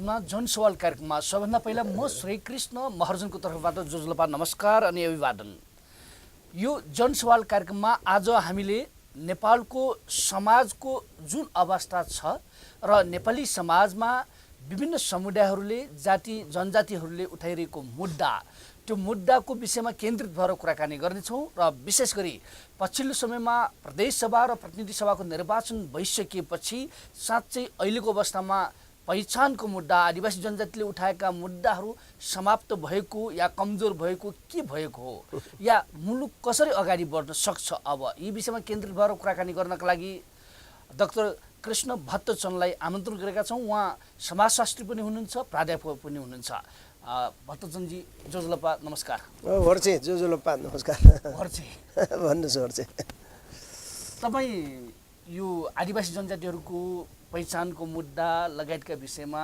समाजमा जनसवाल कार्यक्रममा सबभन्दा पहिला म श्रीकृष्ण महर्जनको तर्फबाट जोजलपा नमस्कार अनि अभिवादन। यो जनसवाल कार्यक्रममा आज हामीले नेपालको समाजको जुन अवस्था छ र नेपाली समाजमा विभिन्न समुदायहरूले जाति जनजातिहरूले उठाइरहेको मुद्दा, त्यो मुद्दाको विषयमा केन्द्रित भएर कुराकानी गर्नेछौँ र विशेष गरी पछिल्लो समयमा प्रदेशसभा र प्रतिनिधि सभाको निर्वाचन भइसकेपछि साँच्चै अहिलेको अवस्थामा पहिचानको मुद्दा, आदिवासी जनजातिले उठाएका मुद्दाहरू समाप्त भएको या कमजोर भएको के भएको हो या मुलुक कसरी अगाडि बढ्न सक्छ, अब यी विषयमा केन्द्रित भएर कुराकानी गर्नका लागि डाक्टर कृष्ण भट्टचनलाई आमन्त्रण गरेका छौँ। उहाँ समाजशास्त्री पनि हुनुहुन्छ, प्राध्यापक पनि हुनुहुन्छ। भट्टचनजी जोजलपा नमस्कार। वर्चे जोजलपा नमस्कार। वर्चे भन्नुहोस् वर्चे। तपाईँ यो आदिवासी जनजातिहरूको पहिचानको मुद्दा लगायतका विषयमा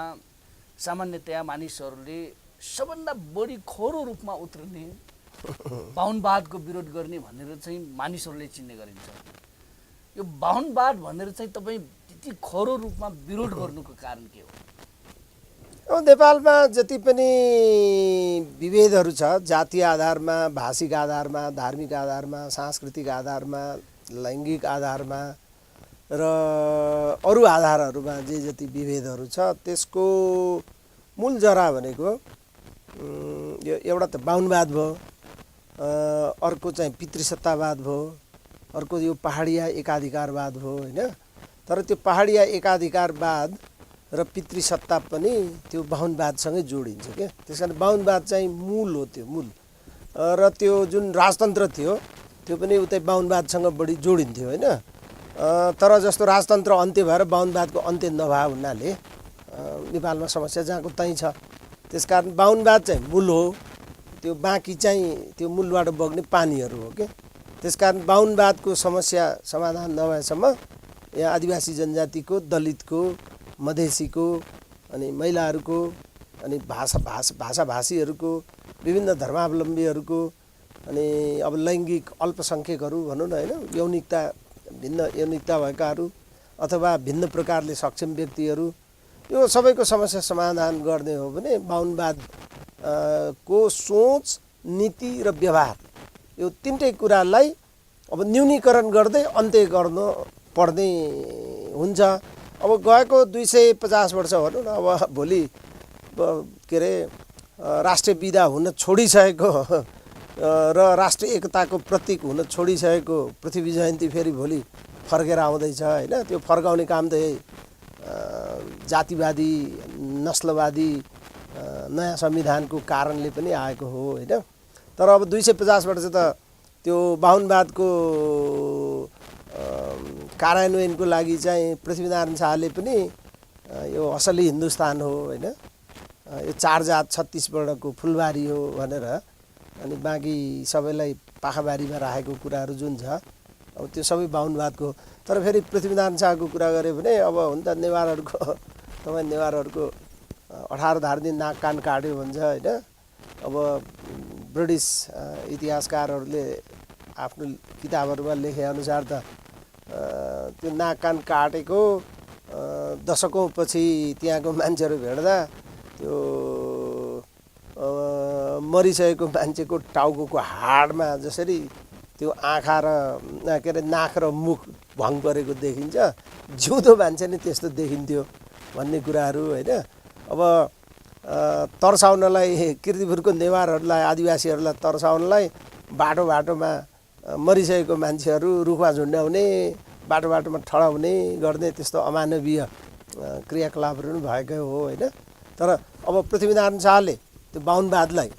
सामान्यतया मानिसहरूले सबभन्दा बढी खरो रूपमा उत्रिने बाहुनवादको विरोध गर्ने भनेर चाहिँ मानिसहरूले चिन्ने गरिन्छ। यो बाहुनवाद भनेर चाहिँ तपाईँ त्यति खरो रूपमा विरोध गर्नुको कारण के हो? नेपालमा जति पनि विभेदहरू छ, जातीय आधारमा, भाषिक आधारमा, धार्मिक आधारमा, सांस्कृतिक आधारमा, लैङ्गिक आधारमा र अरू आधारहरूमा जे जति विभेदहरू छ त्यसको मूल जरा भनेको यो एउटा त बाहुनवाद भयो, अर्को चाहिँ पितृसत्तावाद भयो, अर्को यो पहाडिया एकाधिकारवाद भयो होइन। तर त्यो पहाडिया एकाधिकारवाद र पितृसत्ता पनि त्यो बाहुनवादसँगै जोडिन्छ क्या। त्यस कारण बाहुनवाद चाहिँ मूल हो, त्यो मूल। र त्यो जुन राजतन्त्र थियो त्यो पनि उतै बाहुनवादसँग बढी जोडिन्थ्यो होइन। तर जस्तो राजतन्त्र अन्त्य भएर बाहुनवादको अन्त्य नभए हुनाले नेपालमा समस्या जहाँको त्यहीँ छ। त्यसकारण बाहुनवाद चाहिँ मूल हो, त्यो बाँकी चाहिँ त्यो मूलबाट बग्ने पानीहरू हो क्या। त्यसकारण बाहुनवादको समस्या समाधान नभएसम्म यहाँ आदिवासी जनजातिको, दलितको, मधेसीको अनि महिलाहरूको अनि भाषाभाषीहरूको, विभिन्न धर्मावलम्बीहरूको अनि अब लैङ्गिक अल्पसङ्ख्यकहरू भनौँ न होइन, यौनिकता भिन्न यौनिकता भएकाहरू अथवा भिन्न प्रकारले सक्षम व्यक्तिहरू, यो सबैको समस्या समाधान गर्ने हो भने बाहुनवाद को सोच, नीति र व्यवहार यो तिनटै कुरालाई अब न्यूनीकरण गर्दै अन्त्य गर्नु पर्ने हुन्छ। अब गएको 250 वर्ष भनौँ न, अब भोलि के अरे राष्ट्रिय विदा हुन छोडिसकेको र राष्ट्रिय एकताको प्रतीक हुन छोडिसकेको पृथ्वी जयन्ती फेरि भोलि फर्केर आउँदैछ होइन। त्यो फर्काउने काम त यही जातिवादी, नस्लवादी नयाँ संविधानको कारणले पनि आएको हो होइन। तर अब 250 वर्ष त त्यो बाहुनवादको कार्यान्वयनको लागि चाहिँ पृथ्वीनारायण शाहले पनि यो असली हिन्दुस्तान हो होइन, यो 4 जात 36 वर्णको फुलबारी हो भनेर अनि बाँकी सबैलाई पाखाबारीमा राखेको कुराहरू जुन छ अब त्यो सबै बाहुनवादको। तर फेरि पृथ्वीनारायण शाहको कुरा गऱ्यो भने अब हुन त नेवारहरूको, तपाईँ नेवारहरूको 18 धार्दी नाक कान काट्यो भन्छ होइन। अब ब्रिटिस इतिहासकारहरूले आफ्नो किताबहरूमा लेखेअनुसार त त्यो नाक कान काटेको दशकौँ पछि त्यहाँको मान्छेहरू भेट्दा त्यो मरिसकेको मान्छेको टाउको हाडमा जसरी त्यो आँखा र के अरे नाक र मुख भङ परेको देखिन्छ, जिउँदो मान्छे नै त्यस्तो देखिन्थ्यो भन्ने कुराहरू होइन। अब तर्साउनलाई किर्तिपुरको नेवारहरूलाई, आदिवासीहरूलाई तर्साउनलाई बाटोमा मरिसकेको मान्छेहरू रुखमा झुन्ड्याउने, बाटोमा ठडाउने गर्ने त्यस्तो अमानवीय क्रियाकलापहरू पनि भएकै हो होइन। तर अब पृथ्वीनारायण शाहले त्यो बाहुनवादलाई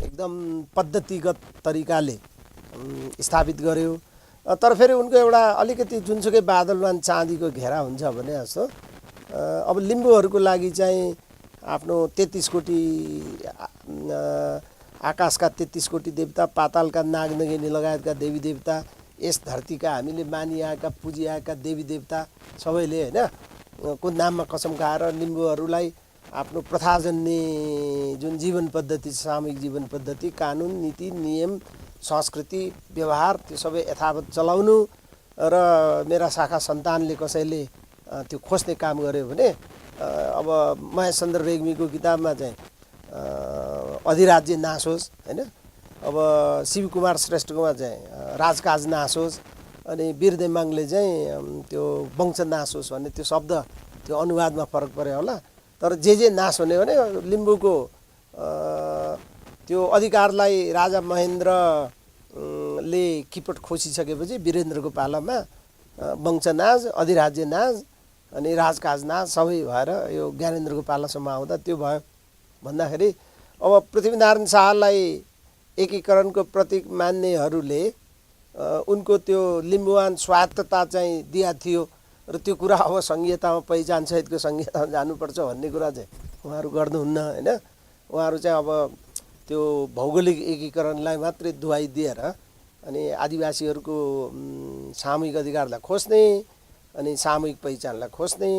एकदम पद्धतिगत तरिकाले स्थापित गर्यो। तर फेरि उनको एउटा अलिकति जुनसुकै बादलमा चाँदीको घेरा हुन्छ भने जस्तो अब लिम्बूहरूको लागि चाहिँ आफ्नो 33 कोटी आकाशका 33 कोटी देवता, पातालका नागनगिनी लगायतका देवी देवता, यस धरतीका हामीले मानिआएका पुजिआएका देवी देवता सबैले होइन को नाममा कसम खाएर लिम्बूहरूलाई आफ्नो प्रथाजन्य जुन जीवन पद्धति, सामूहिक जीवन पद्धति, कानुन, नीति, नियम, संस्कृति, व्यवहार त्यो सबै यथावत चलाउनु र मेरा शाखा सन्तानले कसैले त्यो खोज्ने काम गर्यो भने अब महेश चन्द्र रेग्मीको किताबमा चाहिँ अधिराज्य नाश होस् होइन, अब शिवकुमार श्रेष्ठकोमा चाहिँ राजकाज नाश होस्, अनि वीर देम्बाङले चाहिँ त्यो वंश नाश होस् भन्ने त्यो शब्द त्यो अनुवादमा फरक पर्यो होला। तर जे नाश हुने भने लिम्बूको त्यो अधिकारलाई राजा महेन्द्रले किपट खोसिसकेपछि वीरेन्द्रको पालामा वंशनाश, अधिराज्य नाश अनि राजकाज नाश सबै भएर यो ज्ञानेन्द्रको पालासम्म आउँदा त्यो भयो भन्दाखेरि अब पृथ्वीनारायण शाहलाई एकीकरणको प्रतीक मान्नेहरूले उनको त्यो लिम्बुवान स्वायत्तता चाहिँ दिया थियो र त्यो कुरा अब सङ्घीयतामा पहिचानसहितको सङ्घीयतामा जानुपर्छ भन्ने कुरा चाहिँ उहाँहरू गर्नुहुन्न होइन। उहाँहरू चाहिँ अब त्यो भौगोलिक एकीकरणलाई मात्रै दुहाई दिएर अनि आदिवासीहरूको सामूहिक अधिकारलाई खोज्ने, अनि सामूहिक पहिचानलाई खोज्ने,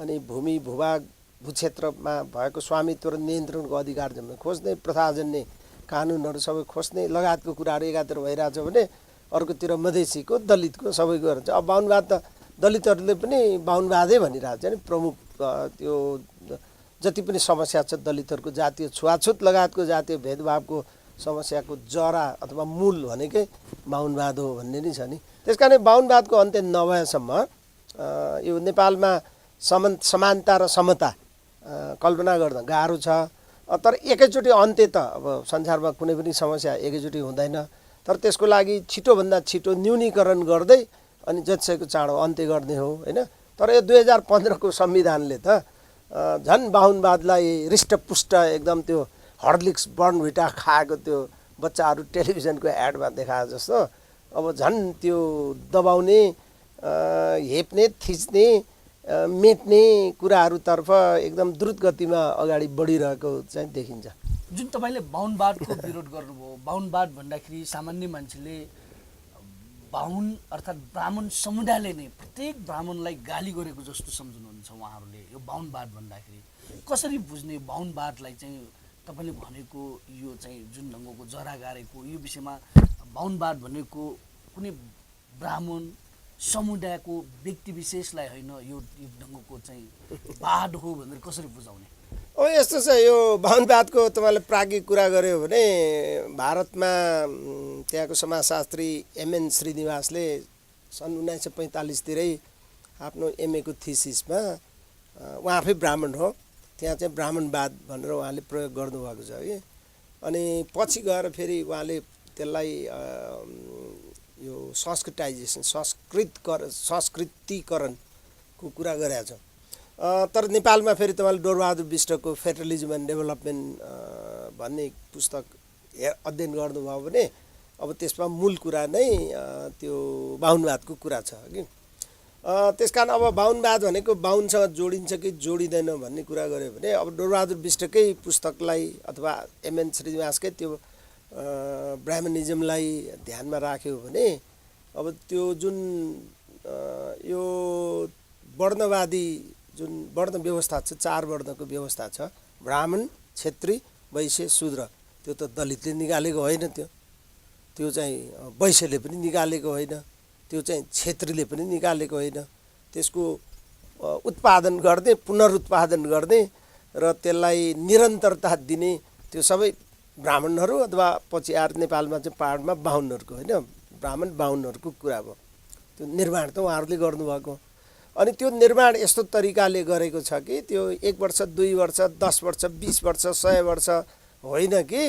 अनि भूमि भूभाग भूक्षेत्रमा भएको स्वामित्व र नियन्त्रणको अधिकार जम्मै खोज्ने, प्रथाजन्य कानुनहरू सबै खोज्ने लगायतको कुराहरू एकातिर भइरहेछ भने अर्कोतिर मधेसीको दलितको सबैको हुन्छ। अब बाहुनवाद त दलितहरूले पनि बाहुनवादै भनिरहेको छ नि। प्रमुख त्यो जति पनि समस्या छ दलितहरूको जातीय छुवाछुत लगायतको जातीय भेदभावको समस्याको जरा अथवा मूल भनेकै बाहुनवाद हो भन्ने नै छ नि। त्यस कारण बाहुनवादको अन्त्य नभएसम्म यो नेपालमा समानता र समता कल्पना गर्न गाह्रो छ। तर एकैचोटि अन्त्य त अब संसारमा कुनै पनि समस्या एकैचोटि हुँदैन, तर त्यसको लागि छिटोभन्दा छिटो न्यूनीकरण गर्दै अनि जतिसक्दो चाँडो अन्त्य गर्ने हो होइन। तर यो 2015को संविधानले त झन् बाहुनवादलाई हृष्टपुष्ट एकदम त्यो हर्लिक्स बर्नभिटा खाएको त्यो बच्चाहरू टेलिभिजनको एडमा देखाए जस्तो अब झन् त्यो दबाउने, हेप्ने, थिच्ने, मेट्ने कुराहरूतर्फ एकदम द्रुत गतिमा अगाडि बढिरहेको चाहिँ देखिन्छ। जुन तपाईँले बाहुनवादको विरोध गर्नुभयो, बाहुनवाद भन्दाखेरि सामान्य मान्छेले बाहुन अर्थात् ब्राह्मण समुदायले नै प्रत्येक ब्राह्मणलाई गाली गरेको जस्तो सम्झनुहुन्छ उहाँहरूले। यो बाहुनवाद भन्दाखेरि कसरी बुझ्ने बाहुनवादलाई चाहिँ? तपाईँले भनेको यो चाहिँ जुन ढङ्गको जरा गारेको यो विषयमा बाहुनवाद भनेको कुनै ब्राह्मण समुदायको व्यक्ति विशेषलाई होइन, यो ढङ्गको चाहिँ वाद हो भनेर कसरी बुझाउने? यस्तो छ, यो बाहुनवादको तपाईँले प्राज्ञिक कुरा गर्यो भने भारतमा त्यहाँको समाजशास्त्री एमएन श्रीनिवासले सन् 1945तिरै आफ्नो एमएको थिसिसमा, उहाँ आफै ब्राह्मण हो, त्यहाँ चाहिँ ब्राह्मणवाद भनेर उहाँले प्रयोग गर्नुभएको छ कि। अनि पछि गएर फेरि उहाँले त्यसलाई यो संस्कृताइजेसन संस्कृतिकरणको कुरा गरेका छ। तर नेपालमा फेरि तपाईँले डोरबहादुर बिष्टको फेडरलिजम एन्ड डेभलपमेन्ट भन्ने पुस्तक अध्ययन गर्नुभयो भने अब त्यसमा मूल कुरा नै त्यो बाहुनवादको कुरा छ कि। त्यसकारण अब बाहुनवाद भनेको बाहुनसँग जोडिन्छ कि जोडिँदैन भन्ने कुरा गऱ्यो भने अब डोरबहादुर बिष्टकै पुस्तकलाई अथवा एमएन श्रीनिवासकै त्यो ब्राह्मणिजमलाई ध्यानमा राख्यो भने अब त्यो जुन यो वर्णवादी जुन वर्ण व्यवस्था छ, 4 वर्णको व्यवस्था छ, ब्राह्मण, क्षेत्री, वैश्य, शूद्र, त्यो त दलितले निकालेको होइन, त्यो चाहिँ वैश्यले पनि निकालेको होइन, त्यो चाहिँ क्षेत्रीले पनि निकालेको होइन। त्यसको उत्पादन गर्ने, पुनरुत्पादन गर्ने र त्यसलाई निरन्तरता दिने त्यो सबै ब्राह्मणहरू अथवा पछि आएर नेपालमा चाहिँ पहाडमा बाहुनहरूको होइन, ब्राह्मण बाहुनहरूको कुरा भयो। त्यो निर्माण त उहाँहरूले गर्नुभएको। अनि त्यो निर्माण यस्तो तरिकाले गरेको छ कि त्यो 1 वर्ष, 2 वर्ष, 10 वर्ष, 20 वर्ष, 100 वर्ष होइन कि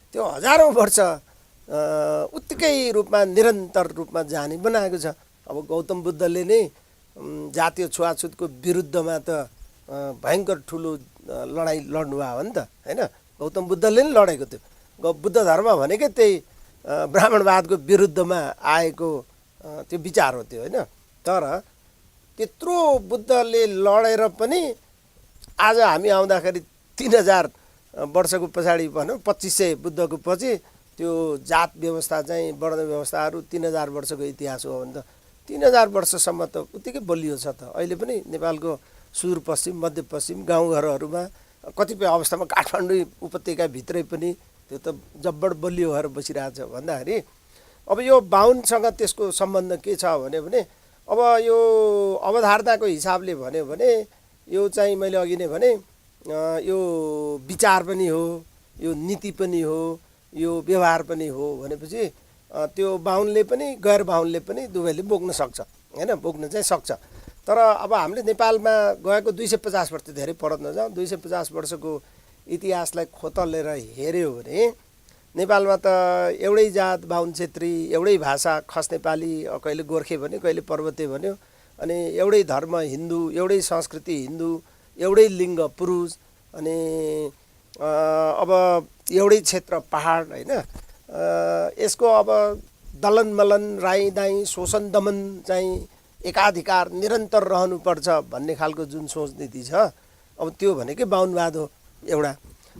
त्यो हजारौँ वर्ष उत्तिकै रूपमा निरन्तर रूपमा जाने बनाएको छ। अब गौतम बुद्धले नै जातीय छुवाछुतको विरुद्धमा त भयङ्कर ठुलो लडाइँ लड्नुभयो हो नि त होइन। गौतम बुद्धले नै लडेको त्यो बुद्ध धर्म भनेकै त्यही ब्राह्मणवादको विरुद्धमा आएको त्यो विचार हो त्यो होइन। तर त्यत्रो बुद्धले लडेर पनि आज हामी आउँदाखेरि 3000 वर्षको पछाडि भनौँ 2500 बुद्धको पछि त्यो जात व्यवस्था चाहिँ वर्ण व्यवस्थाहरू 3000 वर्षको इतिहास हो भने त 3000 वर्षसम्म त उत्तिकै बलियो छ त। अहिले पनि नेपालको सुदूरपश्चिम, मध्यपश्चिम गाउँघरहरूमा कतिपय अवस्थामा काठमाडौँ उपत्यकाभित्रै पनि त्यो त जब्बड बलियो भएर बसिरहेछ भन्दाखेरि अब यो बाहुनसँग त्यसको सम्बन्ध के छ भने अब यो अवधारणाको हिसाबले भन्यो भने यो चाहिँ मैले अघि नै भने यो विचार पनि हो, यो नीति पनि हो, यो व्यवहार पनि हो भनेपछि त्यो बाहुनले पनि गैर बाहुनले पनि दुवैले बोक्न सक्छ हैन, बोक्न चाहिँ सक्छ। तर अब हामीले नेपालमा गएको 250 वर्ष धेरै परत नजाउँ, 250 वर्षको इतिहासलाई खोतलेर हेर्यो भने नेपालमा त एउटै जात बाहुन छेत्री, एउटै भाषा खस नेपाली, कहिले गोर्खे भन्यो कहिले पर्वते भन्यो, अनि एउटै धर्म हिन्दू, एउटै संस्कृति हिन्दू, एउटै लिङ्ग पुरुष, अनि अब एउटै क्षेत्र पहाड हैन। यसको अब दलन मलन राई दाई शोषण दमन चाहिँ एकाधिकार निरन्तर रहनुपर्छ भन्ने खालको जुन सोच नीति छ, अब त्यो भनेकै बाहुनवाद हो एउटा।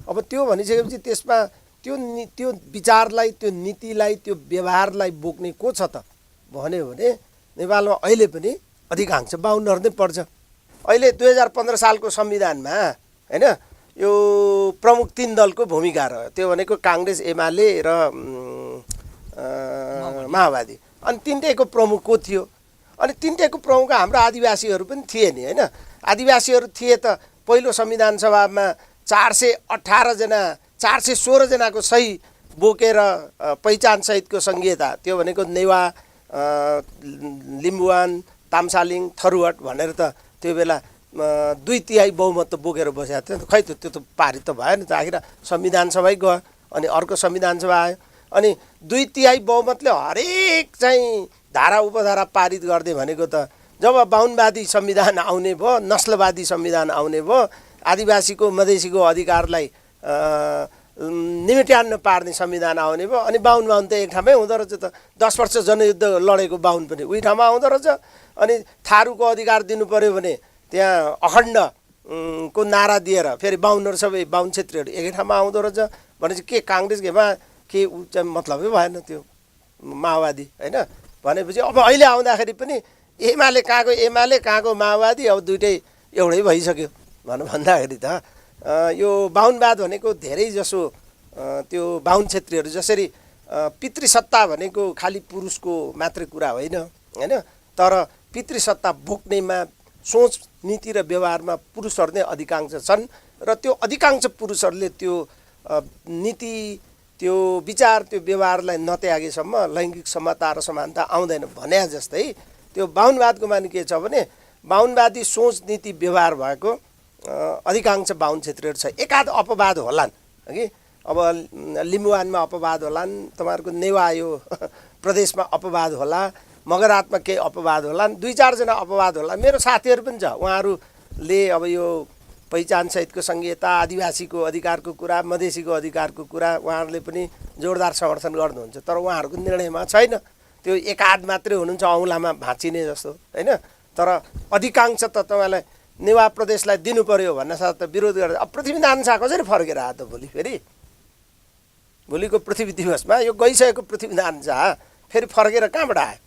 अब त्यो भनिसकेपछि त्यसमा त्यो विचारलाई, त्यो नीतिलाई, त्यो व्यवहारलाई बोक्ने को छ त भन्यो भने नेपालमा अहिले पनि अधिकांश बाहुनहरू नै पर्छ। अहिले 2015 सालको संविधानमा हैन यो प्रमुख 3 दलको भूमिका रह्यो, त्यो भनेको काङ्ग्रेस, एमाले र माओवादी। अनि तिनटैको प्रमुख को थियो? अनि तिनटैको प्रमुख हाम्रो आदिवासीहरू पनि थिए नि हैन। आदिवासीहरू थिए त पहिलो संविधान सभामा 418 जना 416 जनाको सही बोकेर पहिचान सहितको संहिता, त्यो भनेको नेवा, लिम्बुवान, ताम्सालिङ, थरुहट भनेर त त्यो बेला 2/3 बहुमत त बोकेर बसेको थियो। खै त्यो त पारित त भएन त, आखिर संविधान सभै गयो, अनि अर्को संविधान सभा आयो, अनि 2/3 बहुमतले हरेक चाहिँ धारा उपधारा पारित गर्दै भनेको त जब बाहुनवादी संविधान आउने भयो, नस्लवादी संविधान आउने भयो, आदिवासीको मधेसीको अधिकारलाई निमेट्यान्न पार्ने संविधान आउने भयो, अनि बाहुन त एक ठाउँमै हुँदो रहेछ त। 10 वर्ष जनयुद्ध लडेको बाहुन पनि उही ठाउँमा आउँदो रहेछ। अनि थारूको अधिकार दिनु पर्यो भने त्यहाँ अखण्ड को नारा दिएर फेरि बाहुनहरू सबै बाहुन क्षेत्रीहरू एकै ठाउँमा आउँदो रहेछ। भनेपछि के काङ्ग्रेस के चाहिँ मतलबै भएन त्यो माओवादी हैन। भनेपछि अब अहिले आउँदाखेरि पनि एमाले कहाँको माओवादी, अब दुइटै एउटै भइसक्यो भन्दाखेरि त यो बाहुनवाद भनेको धेरै जसो त्यो बाहुन क्षेत्रीहरू जसरी पितृसत्ता भनेको खालि पुरुषको मात्रै कुरा होइन हैन, तर पितृसत्ता बोक्नेमा सोच नीति र व्यवहारमा पुरुषहरू नै अधिकांश छन्, र त्यो अधिकांश पुरुषहरूले त्यो नीति, त्यो विचार, त्यो व्यवहारलाई नत्यागेसम्म लैङ्गिक समता र समानता आउँदैन भने जस्तै त्यो बाहुनवादको माने के छ भने बाहुनवादी सोच नीति व्यवहार भएको अधिकांश बाहुन क्षेत्रीहरू छ। एकाध अपवाद होलान् कि, अब लिम्बुवानमा अपवाद होलान्, तपाईँहरूको नेवा यो प्रदेशमा अपवाद होला, मगरातमा केही अपवाद होलान्, 2-4 जना अपवाद होला। मेरो साथीहरू पनि छ, उहाँहरूले अब यो पहिचान सहितको संहिता, आदिवासीको अधिकारको कुरा, मधेसीको अधिकारको कुरा उहाँहरूले पनि जोरदार समर्थन गर्नुहुन्छ, तर उहाँहरूको निर्णयमा छैन। त्यो एकाध मात्रै हुनुहुन्छ औँलामा भाँचिने जस्तो हैन। तर अधिकांश त तपाईँलाई नेवा प्रदेशलाई दिनु पर्यो भन्ने साथ त विरोध गरेर अब पृथ्वीनारायण शाह कसरी फर्केर आयो त भोलि? फेरि भोलिको पृथ्वी दिवसमा यो गइसकेको पृथ्वीनारायण शाह फेरि फर्केर कहाँबाट आयो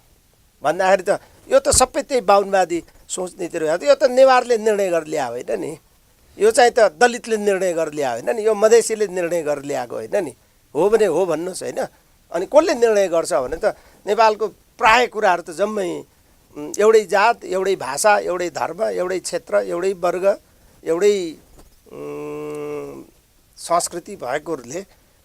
भन्दाखेरि त यो त सबै त्यही बाहुनवादी सोच नीति रहेको। यो त नेवारले निर्णय गरेर ल्याएको होइन नि, यो चाहिँ त दलितले निर्णय गरेर ल्याएको होइन नि, यो मधेसीले निर्णय गरेर ल्याएको होइन नि। हो भने हो भन्नुहोस् होइन। अनि कसले निर्णय गर्छ भने त नेपालको प्राय कुराहरू त जम्मै एउटै जात, एउटै भाषा, एउटै धर्म, एउटै क्षेत्र, एउटै वर्ग, एउटै संस्कृति भएकोहरूले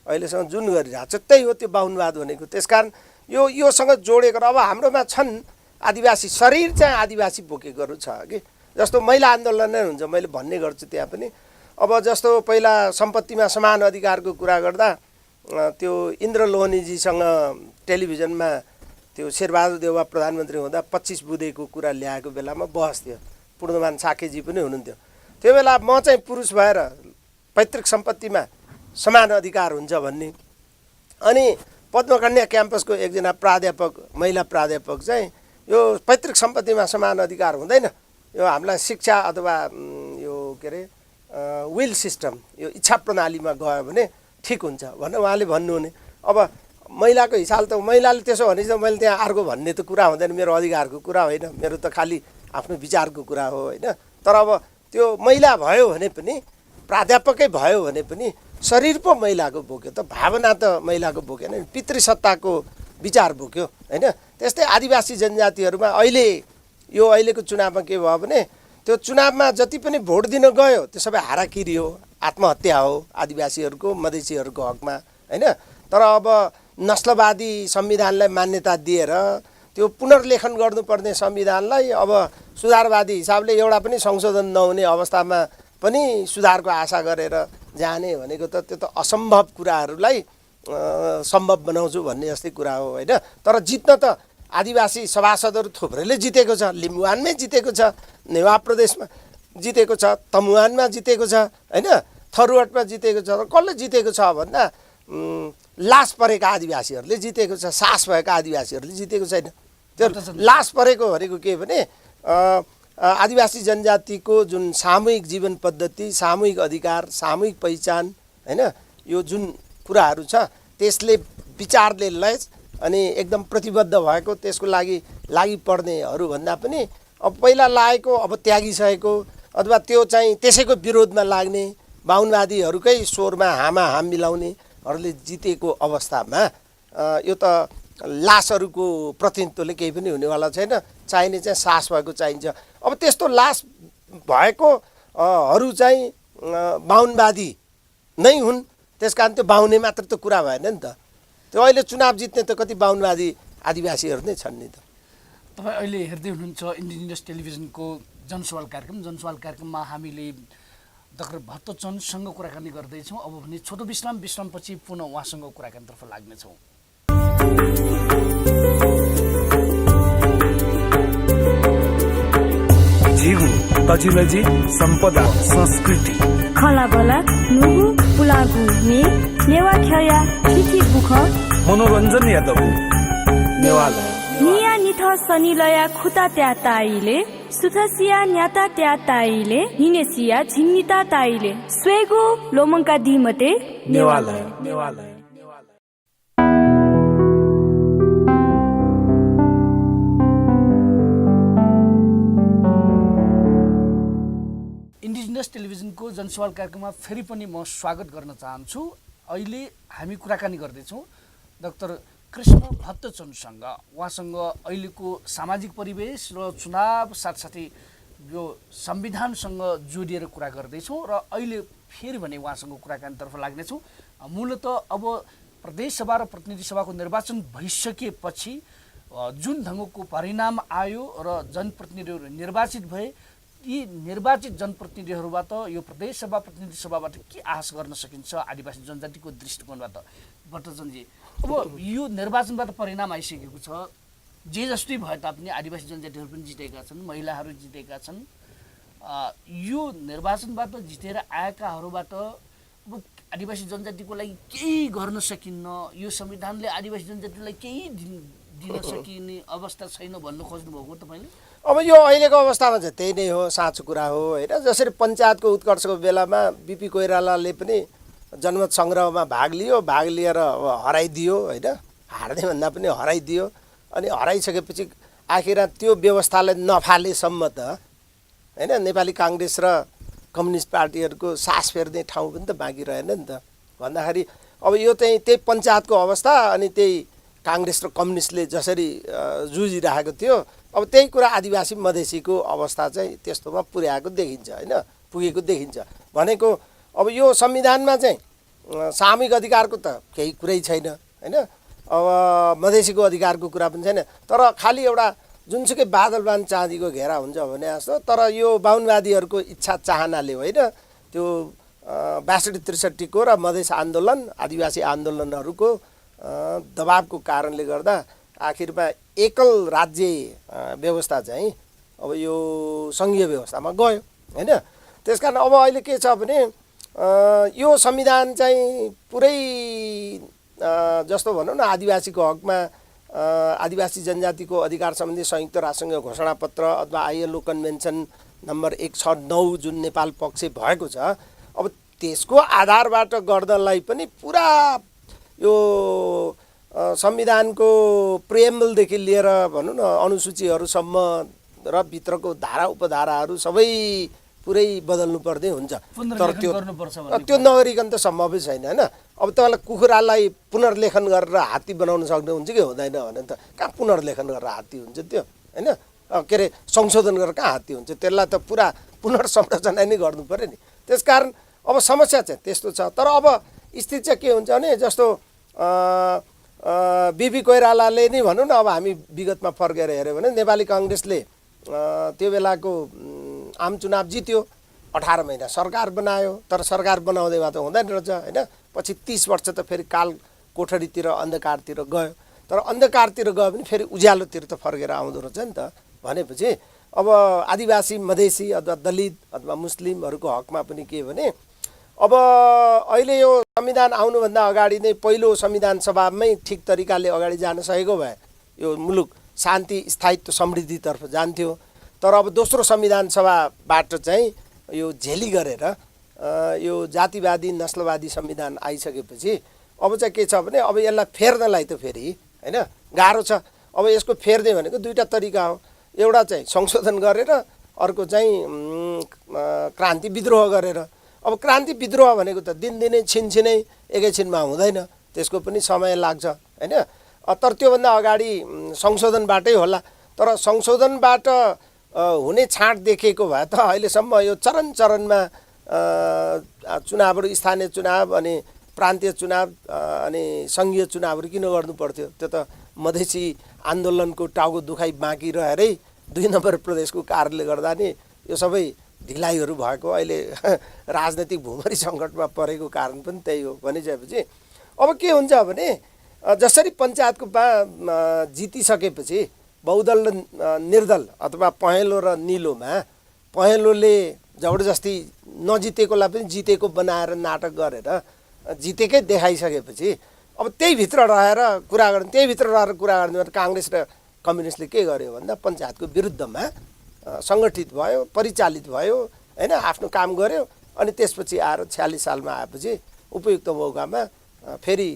अहिलेसम्म जुन गरिरहेको छ त्यही हो त्यो बाहुनवाद भनेको। त्यसकारण योसँग जोडेको अब हाम्रोमा छन् आदिवासी, शरीर चाहिँ आदिवासी बोकेकोहरू छ कि, जस्तो महिला आन्दोलन नै हुन्छ, मैले भन्ने गर्छु त्यहाँ पनि। अब जस्तो पहिला सम्पत्तिमा समान अधिकारको कुरा गर्दा त्यो इन्द्र लोहनीजीसँग टेलिभिजनमा त्यो शेरबहादुर देउवा प्रधानमन्त्री हुँदा 25 बुँदेको कुरा ल्याएको बेलामा बहस थियो, पूर्णमान साकेजी पनि हुनुहुन्थ्यो। त्यो बेला म चाहिँ पुरुष भएर पैतृक सम्पत्तिमा समान अधिकार हुन्छ भन्ने, अनि पद्मकन्या क्याम्पसको एकजना प्राध्यापक, महिला प्राध्यापक चाहिँ यो पैतृक सम्पत्तिमा समान अधिकार हुँदैन, यो हामीलाई शिक्षा अथवा यो के अरे विल सिस्टम, यो इच्छा प्रणालीमा गयो भने ठिक हुन्छ भनेर उहाँले भन्नुहुने। अब महिलाको हिसाब त महिलाले त्यसो भने चाहिँ मैले त्यहाँ अर्को भन्ने त कुरा हुँदैन, मेरो अधिकारको कुरा होइन, मेरो त खालि आफ्नो विचारको कुरा हो होइन। तर अब त्यो महिला भयो भने पनि, प्राध्यापकै भयो भने पनि शरीर पो महिलाको बोक्यो त, भावना त महिलाको बोकेन, पितृसत्ताको विचार बोक्यो होइन। त्यस्तै आदिवासी जनजातिहरूमा अहिलेको चुनावमा के भयो भने त्यो चुनावमा जति पनि भोट दिन गयो त्यो सबै हाराकिरी हो, आत्महत्या हो आदिवासीहरूको मधेसीहरूको हकमा हैन। तर अब नस्लवादी संविधानलाई मान्यता दिएर त्यो पुनर्लेखन गर्नुपर्ने संविधानलाई अब सुधारवादी हिसाबले एउटा पनि संशोधन नहुने अवस्थामा पनि सुधारको आशा गरेर जाने भनेको त त्यो त असम्भव कुराहरूलाई सम्भव बनाउँछु भन्ने जस्तै कुरा हो हैन। तर जित्न त आदिवासी सभासदहरू थुप्रैले जितेको छ, लिम्बुवानमै जितेको छ, नेवा प्रदेशमा जितेको छ, तमुवानमा जितेको छ हैन, थरुवाटमा जितेको छ। र कसले जितेको छ भन्दा लास परेका आदिवासीहरूले जितेको छ, सास भएका आदिवासीहरूले जितेको छैन। त्यो लास परेको भनेको के भने आदिवासी जनजातिको जुन सामूहिक जीवन पद्धति, सामूहिक अधिकार, सामूहिक पहिचान हैन, यो जुन कुराहरू छ त्यसले विचारले लय अनि एकदम प्रतिबद्ध भएको त्यसको लागि पर्नेहरू भन्दा पनि अब पहिला लागेको अब त्यागिसकेको अथवा त्यो चाहिँ त्यसैको विरोधमा लाग्ने बाहुनवादीहरूकै स्वरमा हाम मिलाउनेहरूले जितेको अवस्थामा यो त लासहरूको प्रतिनिधित्वले केही पनि हुनेवाला छैन। चाहिने चाहिँ सास भएको चाहिन्छ। अब त्यस्तो लास भएको हरू चाहिँ बाहुनवादी नै हुन्, त्यस कारण त्यो बाहुने मात्र त कुरा भएन नि त। त्यो अहिले चुनाव जित्ने त कति बाहुनवादी आदिवासीहरू नै छन् नि त। तपाईँ अहिले हेर्दै हुनुहुन्छ इन्डिजिनियस टेलिभिजनको जनसवाल कार्यक्रममा हामीले डाक्टर भट्टचन्द्रसँग कुराकानी गर्दैछौँ। अब भने छोटो विश्रामपछि पुनः उहाँसँग कुराकानीतर्फ लाग्नेछौँ। जीव तजिलजी सम्पदा संस्कृति खलाबला नुगु पुलागु ने नेवा खया चिठी बुख मनोरञ्जन यादव नेवाला निया निथ सनिलया खुता त्या ताइले सुथसिया न्याता त्या ताइले निनेसिया झिन्निता ताइले स्वेगु लोमंका दिमते नेवाला इन्डिजिनियस टेलिभिजनको जनसवाल कार्यक्रममा फेरि पनि म स्वागत गर्न चाहन्छु। अहिले हामी कुराकानी गर्दैछौँ डाक्टर कृष्ण भट्टचन्द्रसँग। उहाँसँग अहिलेको सामाजिक परिवेश र चुनाव साथसाथै यो संविधानसँग जोडिएर कुरा गर्दैछौँ र अहिले फेरि भने उहाँसँग कुराकानीतर्फ लाग्नेछौँ। मूलत अब प्रदेशसभा र प्रतिनिधि सभाको निर्वाचन भइसकेपछि जुन ढङ्गको परिणाम आयो र जनप्रतिनिधिहरू निर्वाचित भए, यी निर्वाचित जनप्रतिनिधिहरूबाट यो प्रदेशसभा प्रतिनिधि सभाबाट के आश गर्न सकिन्छ आदिवासी जनजातिको दृष्टिकोणबाट? भट्टचन्द्रजी, अब यो निर्वाचनबाट परिणाम आइसकेको छ, जे जस्तै भए तापनि आदिवासी जनजातिहरू पनि जितेका छन्, महिलाहरू जितेका छन्। यो निर्वाचनबाट जितेर आएकाहरूबाट अब आदिवासी जनजातिको लागि केही गर्न सकिन्न, यो संविधानले आदिवासी जनजातिलाई केही दिन सकिने अवस्था छैन भन्नु खोज्नुभएको तपाईँले? अब यो अहिलेको अवस्थामा चाहिँ त्यही नै हो, साँचो कुरा हो होइन। जसरी पञ्चायतको उत्कर्षको बेलामा बिपी कोइरालाले पनि जनमत सङ्ग्रहमा भाग लिएर हराइदियो होइन, हार्ने भन्दा पनि हराइदियो। अनि हराइसकेपछि आखिर त्यो व्यवस्थालाई नफालेसम्म त होइन नेपाली काङ्ग्रेस र कम्युनिस्ट पार्टीहरूको सास फेर्ने ठाउँ पनि त बाँकी रहेन नि त। भन्दाखेरि अब यो चाहिँ त्यही पञ्चायतको अवस्था अनि त्यही काङ्ग्रेस र कम्युनिस्टले जसरी जुझिरहेको थियो, अब त्यही कुरा आदिवासी मधेसीको अवस्था चाहिँ त्यस्तोमा पुर्याएको देखिन्छ होइन, पुगेको देखिन्छ। भनेको अब यो संविधानमा चाहिँ सामूहिक अधिकारको त केही कुरै छैन होइन, अब मधेसीको अधिकारको कुरा पनि छैन। तर खालि एउटा जुनसुकै बादलवान चाँदीको घेरा हुन्छ भने जस्तो, तर यो बाहुनवादीहरूको इच्छा चाहनाले होइन, त्यो 62-63को र मधेस आन्दोलन आदिवासी आन्दोलनहरूको दबावको कारणले गर्दा आखिरमा एकल राज्य व्यवस्था चाहिँ अब यो सङ्घीय व्यवस्थामा गयो होइन। त्यस कारण अब अहिले के छ भने यो संविधान चाहिँ पुरै जस्तो भनौँ न आदिवासीको हकमा आदिवासी जनजातिको अधिकार सम्बन्धी संयुक्त राष्ट्रसङ्घीय घोषणापत्र अथवा ILO कन्भेन्सन नम्बर 169 जुन नेपाल पक्ष भएको छ, अब त्यसको आधारबाट गर्नलाई पनि पुरा यो संविधानको प्रिएम्बलदेखि लिएर भनौँ न अनुसूचीहरूसम्म र भित्रको धारा उपधाराहरू सबै पुरै बदल्नु पर्ने हुन्छ। तर त्यो नगरिकन त सम्भवै छैन होइन। अब तपाईँलाई कुखुरालाई पुनर्लेखन गरेर हात्ती बनाउन सक्नुहुन्छ कि हुँदैन भने त कहाँ पुनर्लेखन गरेर हात्ती हुन्छ त्यो होइन। के अरे संशोधन गरेर कहाँ हात्ती हुन्छ, त्यसलाई त पुरा पुनर्संरचना नै गर्नु पर्यो नि। त्यसकारण अब समस्या चाहिँ त्यस्तो छ। तर अब स्थिति चाहिँ के हुन्छ भने जस्तो बिपी कोइरालाले नै भनौँ न, अब हामी विगतमा फर्केर हेऱ्यो भने नेपाली काङ्ग्रेसले त्यो बेलाको आम चुनाव जित्यो, 18 महिना सरकार बनायो, तर सरकार बनाउँदैमा त हुँदैन रहेछ होइन। पछि 30 वर्ष त फेरि काल कोठरीतिर अन्धकारतिर गयो, तर अन्धकारतिर गयो भने फेरि उज्यालोतिर त फर्केर आउँदो रहेछ नि त। भनेपछि अब आदिवासी मधेसी अथवा दलित अथवा मुस्लिमहरूको हकमा पनि के भने अब अहिले यो संविधान आउनुभन्दा अगाडि नै पहिलो संविधान सभामै ठिक तरिकाले अगाडि जान सकेको भए यो मुलुक शान्ति स्थायित्व समृद्धितर्फ जान्थ्यो। तर अब दोस्रो संविधान सभाबाट चाहिँ यो झेली गरेर यो जातिवादी नस्लवादी संविधान आइसकेपछि अब चाहिँ के छ भने अब यसलाई फेर्नलाई त फेरि होइन गाह्रो छ। अब यसको फेर्ने भनेको दुईवटा तरिका हो, एउटा चाहिँ संशोधन गरेर, अर्को चाहिँ क्रान्ति विद्रोह गरेर। अब क्रान्ति विद्रोह भनेको त दिनदिनै छिनछिनै एकैछिनमा हुँदैन, त्यसको पनि समय लाग्छ होइन। तर त्योभन्दा अगाडि संशोधनबाटै होला। तर संशोधनबाट हुने छाँट देखिएको भए त अहिलेसम्म यो चरण चरणमा चुनावहरू, स्थानीय चुनाव अनि प्रान्तीय चुनाव अनि सङ्घीय चुनावहरू किन गर्नु पर्थ्यो? त्यो त मधेसी आन्दोलनको टाउको दुखाइ बाँकी रहेरै 2 नम्बर प्रदेशको कारणले गर्दा नि यो सबै ढिलाइहरू भएको, अहिले राजनैतिक भूमरी सङ्कटमा परेको कारण पनि त्यही हो। भनिसकेपछि अब के हुन्छ भने जसरी पञ्चायतको जितिसकेपछि बहुदल र निर्दल अथवा पहेँलो र निलोमा पहेँलोले जबरजस्ती नजितेकोलाई पनि जितेको बनाएर नाटक गरेर जितेकै देखाइसकेपछि अब त्यही भित्र रहेर कुरा गर्ने काङ्ग्रेस र कम्युनिस्टले के गर्यो भन्दा पञ्चायतको विरुद्धमा सङ्गठित भयो, परिचालित भयो होइन, आफ्नो काम गर्यो। अनि त्यसपछि आएर 46 सालमा आएपछि उपयुक्त मौकामा फेरि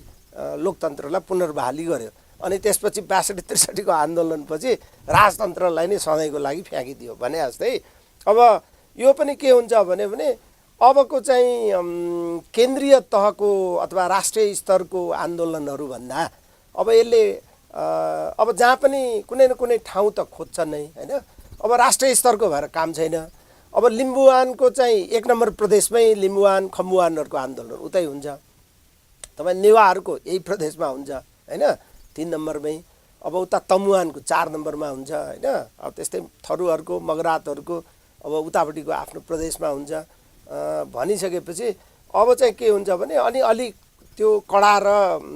लोकतन्त्रलाई पुनर्बहाली गर्यो। अनि त्यसपछि 62-63 को आन्दोलनपछि राजतन्त्रलाई नै सधैँको लागि फ्याँकिदियो भने जस्तै। अब यो पनि के हुन्छ भने अबको चाहिँ केन्द्रीय तहको अथवा राष्ट्रिय स्तरको आन्दोलनहरू भन्दा अब यसले अब जहाँ पनि कुनै न कुनै ठाउँ त खोज्छ नै होइन। अब राष्ट्रिय स्तरको भएर काम छैन। अब लिम्बुवानको चाहिँ 1 नम्बर प्रदेशमै लिम्बुवान खम्बुवानहरूको आन्दोलन उतै हुन्छ, तपाईँ नेवारहरूको यही प्रदेशमा हुन्छ होइन 3 नम्बरमै। अब उता तमुवानको 4 नम्बरमा हुन्छ होइन। अब त्यस्तै थरुहरूको मगरातहरूको अब उतापट्टिको आफ्नो प्रदेशमा हुन्छ। भनिसकेपछि अब चाहिँ के हुन्छ भने अनि अलिक त्यो कडा र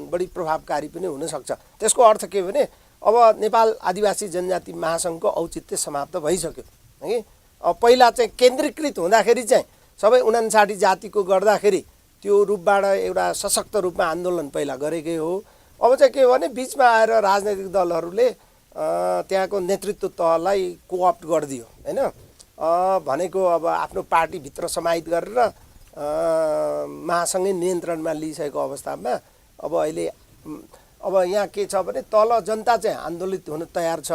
बढी प्रभावकारी पनि हुनसक्छ। त्यसको अर्थ के भने अब नेपाल आदिवासी जनजाति महासङ्घको औचित्य समाप्त भइसक्यो है। अब पहिला चाहिँ केन्द्रीकृत हुँदाखेरि चाहिँ सबै 59 जातिको गर्दाखेरि त्यो रूपबाट एउटा सशक्त रूपमा आन्दोलन पहिला गरेकै हो। अब चाहिँ के भने बिचमा आएर राजनैतिक दलहरूले त्यहाँको नेतृत्व तहलाई कोअप्ट गरिदियो होइन। भनेको अब आफ्नो पार्टीभित्र समाहित गरेर महासङ्घै नियन्त्रणमा लिइसकेको अवस्थामा अब अहिले अब यहाँ के छ भने तल जनता चाहिँ आन्दोलित हुन तयार छ,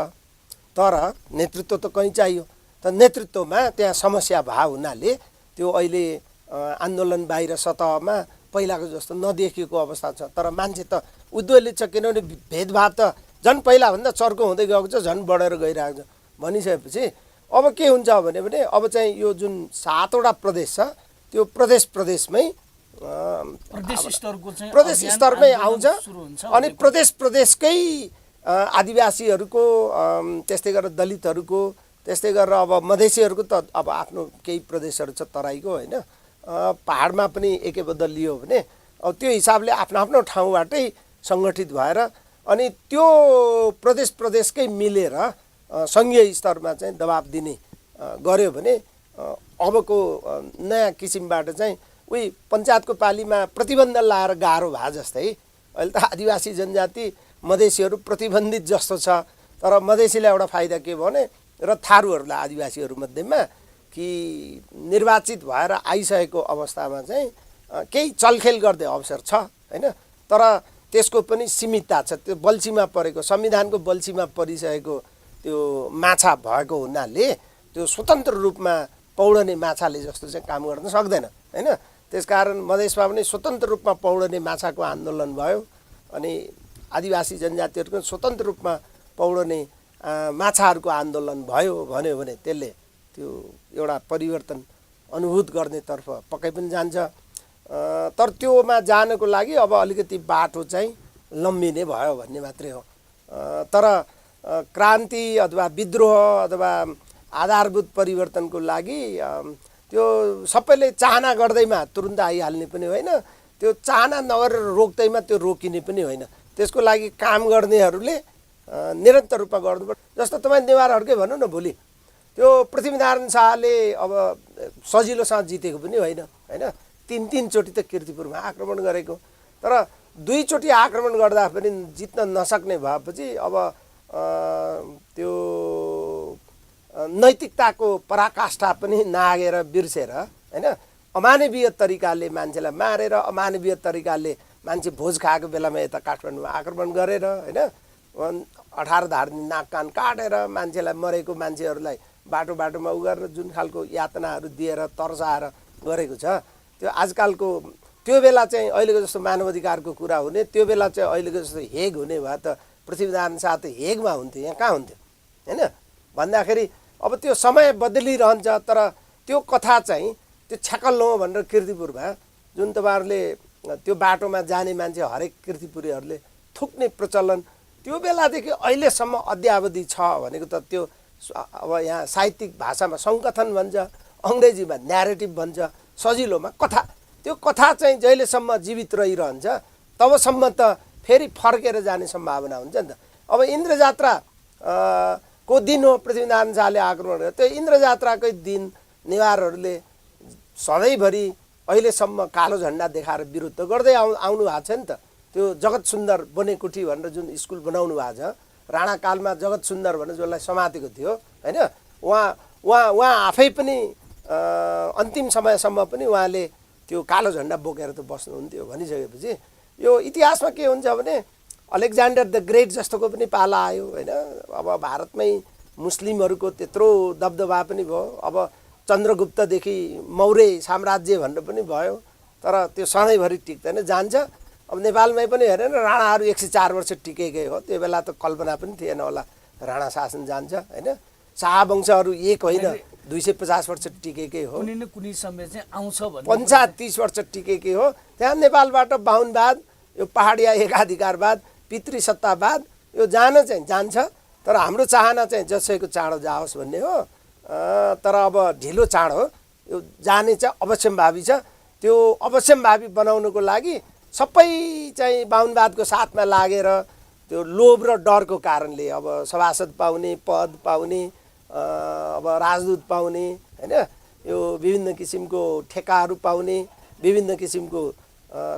तर नेतृत्व त कहीँ चाहियो। त नेतृत्वमा त्यहाँ समस्या भए हुनाले त्यो अहिले आन्दोलन बाहिर सतहमा पहिलाको जस्तो नदेखिएको अवस्था छ। तर मान्छे त उद्वेलित छ, किनभने भेदभाव त झन् पहिलाभन्दा चर्को हुँदै गएको छ, झन् बढेर गइरहेको छ। भनिसकेपछि अब के हुन्छ भने अब चाहिँ यो जुन 7वटा प्रदेश छ त्यो प्रदेशमै प्रदेश स्तरमै आउँछ। अनि प्रदेशकै आदिवासीहरूको त्यस्तै गरेर दलितहरूको त्यस्तै गरेर अब मधेसीहरूको त अब आफ्नो केही प्रदेशहरू छ तराईको होइन। पहाडमा पनि एकैबद्ध लियो भने अब त्यो हिसाबले आफ्नो ठाउँबाटै सङ्गठित भएर अनि त्यो प्रदेशकै मिलेर सङ्घीय स्तरमा चाहिँ दबाब दिने गर्यो भने अबको नयाँ किसिमबाट चाहिँ उही पञ्चायतको पालीमा प्रतिबन्ध लाएर गाह्रो भए जस्तै अहिले त आदिवासी जनजाति मधेसीहरू प्रतिबन्धित जस्तो छ। तर मधेसीलाई एउटा फाइदा के भने र थारूहरूलाई आदिवासीहरू मध्येमा कि निर्वाचित भएर आइसकेको अवस्थामा चाहिँ केही चलखेल गर्ने अवसर छ होइन। तर त्यसको पनि सीमितता छ, त्यो बल्छीमा परेको संविधानको बल्छीमा परिसकेको त्यो माछा भएको हुनाले त्यो स्वतन्त्र रूपमा पौडने माछाले जस्तो चाहिँ काम गर्न सक्दैन होइन। त्यसकारण मधेसमा पनि स्वतन्त्र रूपमा पौडने माछाको आन्दोलन भयो अनि आदिवासी जनजातिहरूको स्वतन्त्र रूपमा पौडने माछाहरूको आन्दोलन भयो भन्यो भने त्यसले त्यो एउटा परिवर्तन अनुभूत गर्नेतर्फ पक्कै पनि जान्छ। तर त्योमा जानको लागि अब अलिकति बाटो चाहिँ लम्बिने भयो भन्ने मात्रै हो। तर क्रान्ति अथवा विद्रोह अथवा आधारभूत परिवर्तनको लागि त्यो सबैले चाहना गर्दैमा तुरुन्त आइहाल्ने पनि होइन, त्यो चाहना नगरेर रोक्दैमा त्यो रोकिने पनि होइन। त्यसको लागि काम गर्नेहरूले निरन्तर रूपमा गर्नुपर्छ। जस्तो तपाईँ नेवारहरूकै भनौँ न, भोलि त्यो पृथ्वीनारायण शाहले अब सजिलोसँग जितेको पनि होइन होइन, 3 चोटि त कीर्तिपुरमा आक्रमण गरेको। तर 2 चोटि आक्रमण गर्दा पनि जित्न नसक्ने भएपछि अब त्यो नैतिकताको पराकाष्ठा पनि नागेर बिर्सेर होइन, अमानवीय तरिकाले मान्छेलाई मारेर, अमानवीय तरिकाले मान्छे भोज खाएको बेलामा यता काठमाडौँमा आक्रमण गरेर होइन, 18 धार्नी नाक कान काटेर मान्छेलाई, मरेको मान्छेहरूलाई बाटोमा उ गरेर जुन खालको यातनाहरू दिएर तर्साएर गरेको छ, त्यो आजकलको त्यो बेला चाहिँ अहिलेको जस्तो मानवाधिकारको कुरा हुने, त्यो बेला चाहिँ अहिलेको जस्तो हेग हुने भए त पृथ्वीनारायण शाह त हेगमा हुन्थ्यो, यहाँ कहाँ हुन्थ्यो होइन भन्दाखेरि अब त्यो समय बदलिरहन्छ। तर त्यो कथा चाहिँ त्यो छ्याकल्लो भनेर कीर्तिपुरमा जुन तपाईँहरूले त्यो बाटोमा जाने मान्छे हरेक कीर्तिपुरीहरूले थुक्ने प्रचलन त्यो बेलादेखि अहिलेसम्म अद्यावधि छ भनेको त त्यो अब यहाँ साहित्यिक भाषामा सङ्कथन भन्छ, अङ्ग्रेजीमा न्यारेटिभ भन्छ, सजिलोमा कथा। त्यो कथा चाहिँ जहिलेसम्म जीवित रहिरहन्छ तबसम्म त फेरि फर्केर जाने सम्भावना हुन्छ नि त। अब इन्द्र जात्रा को दिन हो पृथ्वीनारायण शाहले आक्रमण गर्यो, त्यो इन्द्र जात्राकै दिन नेवारहरूले सधैँभरि अहिलेसम्म कालो झन्डा देखाएर विरुद्ध गर्दै आउनु भएको छ नि त। त्यो जगत सुन्दर बनेकुठी भनेर जुन स्कुल बनाउनु भएको छ, राणाकालमा जगत सुन्दर भनेर जसलाई समातेको थियो होइन, उहाँ आफै पनि अन्तिम समयसम्म पनि उहाँले त्यो कालो झन्डा बोकेर त बस्नुहुन्थ्यो। भनिसकेपछि यो इतिहासमा के हुन्छ भने अलेक्जेन्डर द ग्रेट जस्तोको पनि पाला आयो होइन, अब भारतमै मुस्लिमहरूको त्यत्रो दबदबा पनि भयो। अब चन्द्रगुप्तदेखि मौर्य साम्राज्य भनेर पनि भयो, तर त्यो सधैँभरि टिक्दैन, जान्छ। अब नेपालमै पनि हेरेन, राणाहरू 104 वर्ष टिकेकै हो, त्यो बेला त कल्पना पनि थिएन होला राणा शासन जान्छ होइन। शाहवंशहरू एक होइन 250 वर्ष टिकेकै हो, कुनै न कुनै समय चाहिँ आउँछ भन्ने 35 वर्ष टिकेकै हो। त्यहाँ नेपालबाट बाहुनवाद, यो पहाडिया एकाधिकारवाद, पितृसत्तावाद यो जान चाहिँ जान्छ। तर हाम्रो चाहना चाहिँ जसैको चाँडो जाओस् भन्ने हो। तर अब ढिलो चाँडो यो जाने चाहिँ अवश्यम्भावी छ। त्यो अवश्यम्भावी बनाउनुको लागि सबै चाहिँ बाहुनवादको साथमा लागेर त्यो लोभ र डरको कारणले अब सभासद पाउने, पद पाउने, अब राजदूत पाउने होइन, यो विभिन्न किसिमको ठेकाहरू पाउने, विभिन्न किसिमको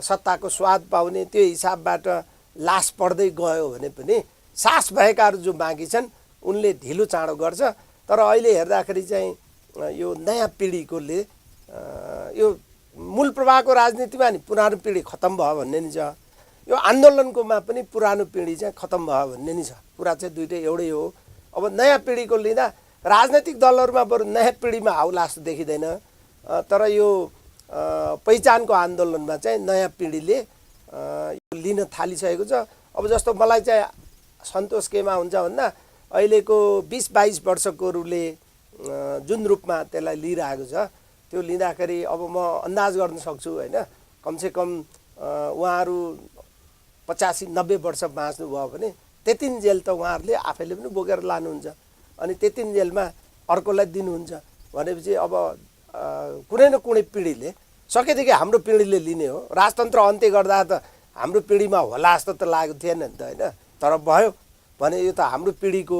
सत्ताको स्वाद पाउने, त्यो हिसाबबाट लास पढ्दै गयो भने पनि सास भएकाहरू जो बाँकी छन् उनले ढिलो चाँडो गर्छ। तर अहिले हेर्दाखेरि चाहिँ यो नयाँ पिँढीकोले यो मूल प्रवाहको राजनीतिमा नि पुरानो पिँढी खत्तम भयो भन्ने नि छ, यो आन्दोलनकोमा पनि पुरानो पिँढी चाहिँ खत्तम भयो भन्ने नि छ। कुरा चाहिँ दुइटै एउटै हो। अब नयाँ पिँढीको लिँदा राजनैतिक दलहरूमा बरु नयाँ पिँढीमा हाउलास देखिँदैन, तर यो पहिचानको आन्दोलनमा चाहिँ नयाँ पिँढीले यो लिन थालिसकेको छ। अब जस्तो मलाई चाहिँ सन्तोष केमा हुन्छ भन्दा अहिलेको 20-22 वर्षकोहरूले जुन रूपमा त्यसलाई लिइरहेको छ त्यो लिँदाखेरि अब म अन्दाज गर्न सक्छु होइन, कमसेकम उहाँहरू 85-90 वर्ष बाँच्नुभयो भने त्यति जेल त उहाँहरूले आफैले पनि बोकेर लानुहुन्छ, अनि त्यति जेलमा अर्कोलाई दिनुहुन्छ भनेपछि अब कुनै न कुनै पिँढीले सकेदेखि हाम्रो पिँढीले लिने हो। राजतन्त्र अन्त्य गर्दा त हाम्रो पिँढीमा होला जस्तो त लागेको थिएन नि त होइन, तर भयो भने यो त हाम्रो पिँढीको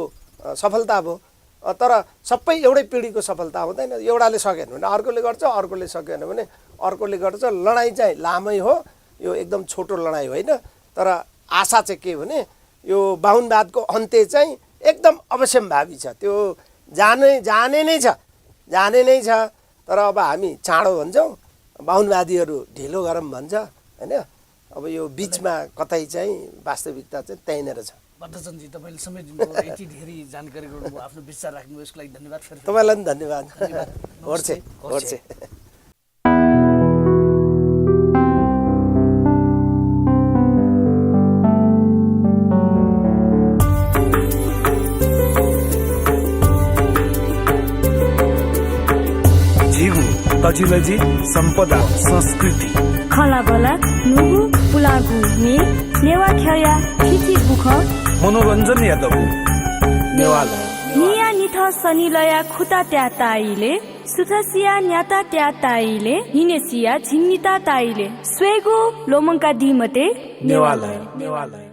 सफलता भयो। तर सबै एउटै पिँढीको सफलता हुँदैन, एउटाले सकेन भने अर्कोले गर्छ, अर्कोले सकेन भने अर्कोले गर्छ। लडाइँ चाहिँ लामै हो, यो एकदम छोटो लडाइँ होइन। तर आशा चाहिँ के भने यो बाहुनवादको अन्त्य चाहिँ एकदम अवश्यम्भावी छ, त्यो जाने नै छ। तर अब हामी चाँडो भन्छौँ, बाहुनवादीहरू ढिलो गरौँ भन्छ होइन। अब यो बिचमा कतै चाहिँ वास्तविकता चाहिँ त्यहीँनिर छ। भद्रचन्द्रजी तपाईँले समय दिनुभयो, यति धेरै जानकारी गर्नुभयो, आफ्नो विचार राख्नुभयो, यसको लागि धन्यवाद। फेरि तपाईँलाई पनि धन्यवाद। होर्छे। तजिलजी संपदा संस्कृति खलाबला नुगु पुलागु ने नेवा ख्या थिथि बुख मनोरञ्जन यादव नेवाला निया निथ सनिलया खुता त्या ताइले सुथसिया न्याता त्या ताइले हिनेसिया झिन्निता ताइले स्वेगो लोमङ्का दिमते नेवाला